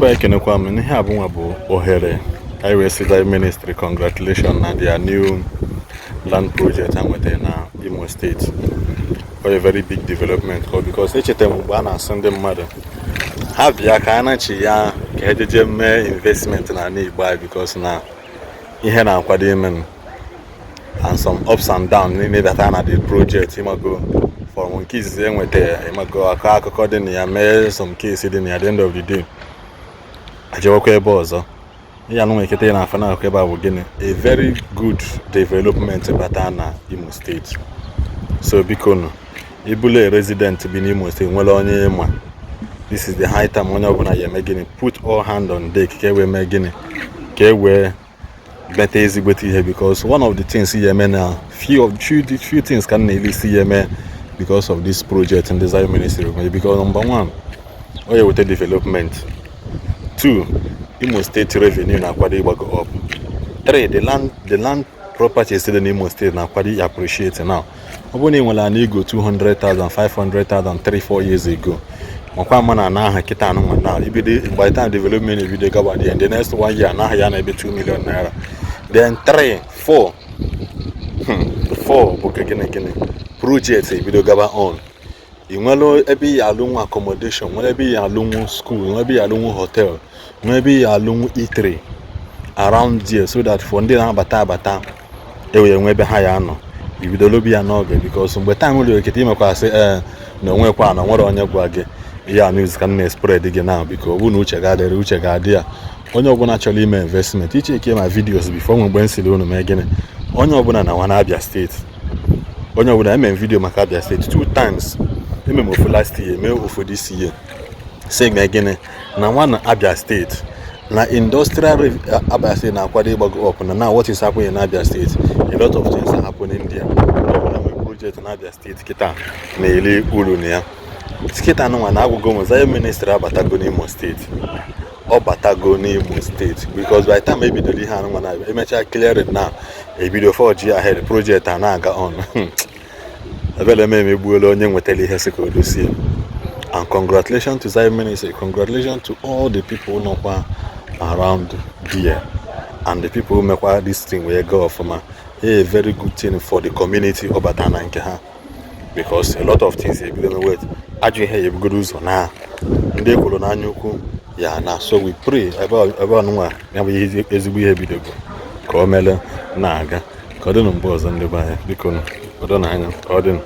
Be ekenekwa m. Ihe abụnwa bụ ohere anyị wee sị Zion Ministry congratulations na their new land project ha nwetara na Imo State. Ọ a very big development ka because echetara m mgbe a na-asị ndị mmadụ ha bịa ka a nachi ya ka ejeje mee investment n'ala Igbo anyị, because na ihe na-akwado ime and some ups and downs niile bata na the project. Ịmago, from nke izizi enweta, ịmago, akọ akụkọ dị na ya, mee some case dị na ya. At the end of the day, ajewekwa ebe ọzọ. Ihe anụ nwere nkịta na afọ na ebe a bụ gịnị? A very good development bata na Imo State. So biko nụ, ịbụla a resident bi n'Imo State, nwere onye ịma, this is the high time onye ọbụla ya eme gịnị? Put all hand on deck ka e wee mee gịnị? Ka e wee meta ezigbote ihe, because one of the things ya eme na few of few, few things ka m na-elisi ya eme because of this project ndị Zion Ministry, because number one, ọ ya weta development. Two, Imo State revenue na-akwado ịgbago up. Three, the land properties dị n'Imo State na-akwado appreciate now. Ọ bụrụ na ị nwere ana ego 200,000, 500,000, 3 4 years ago, makwa ama na ana aha kịta anụnwa now, ibido by the time development ebido gaba there, in the next one year, anaghị ya na ebe 2 million naira. Then 3 4 4 bụ ka gịnị gịnị project ebido gaba on. Ị nwere ebe ị alụnwu accommodation, nwere ebe ị alụnwu school, nwere ebe ị alụnwu hotel, nwere ebe ị alụnwu eatery around there, so that for ndị na-abata abata ewee enwe ebe ha ya anọ. Ibidolo bi ya n'oge, because mgbe time ruru ekete, imekwa sị ee na onwekwa na nwere onye gwa gị ihe a. News ka m na-spread gị now, biko, ọ bụrụ na uche ga-adịrị, uche ga-adị ya. Onye ọbụla chọrọ ime investment, icheke ma videos before nwe mgbe m siri unu mee gịnị? Onye ọbụla na nwa na Abia State, onye ọbụla eme video maka Abia State two times. Eme m ofu last year, mee ofu this year, sị mee gịnị? Na nwa na Abia State na industrial Abia State na-akwado ịgbago up. Na now, what is happening in Abia State? A lot of things are happening there. Onye ọbụla nwere project na Abia State kịta na-eri uru na ya kịta nụnwa na agwụgo m. Zion Ministry abatago n'Imo State, ọ batago n'Imo State, because by the time ebidoro ihe anụnwa na emechaa clearing now, ebido forge ahead, project a na-aga on. Ebele m emegbuola onye nwetara ihe sị ka o dosie. And congratulations to Zion Ministry, congratulations to all the people nọkwa around there and the people mekwa this thing wee go ọfụma. A very good thing for the community. Ọ bata na nke ha, because a lot of things ebido mewe, ajọ ihe ya ebugoro ụzọ na ndị ekwuru n'anya ukwu ya na. So we pray ebe ọnụnwa ya bụ ihe ezigbo ihe bidogo ka o mele na-aga, ka ọ dị mgbe ọzọ. Ndị be anyị, biko nụ, udo na anya ka ọ dị.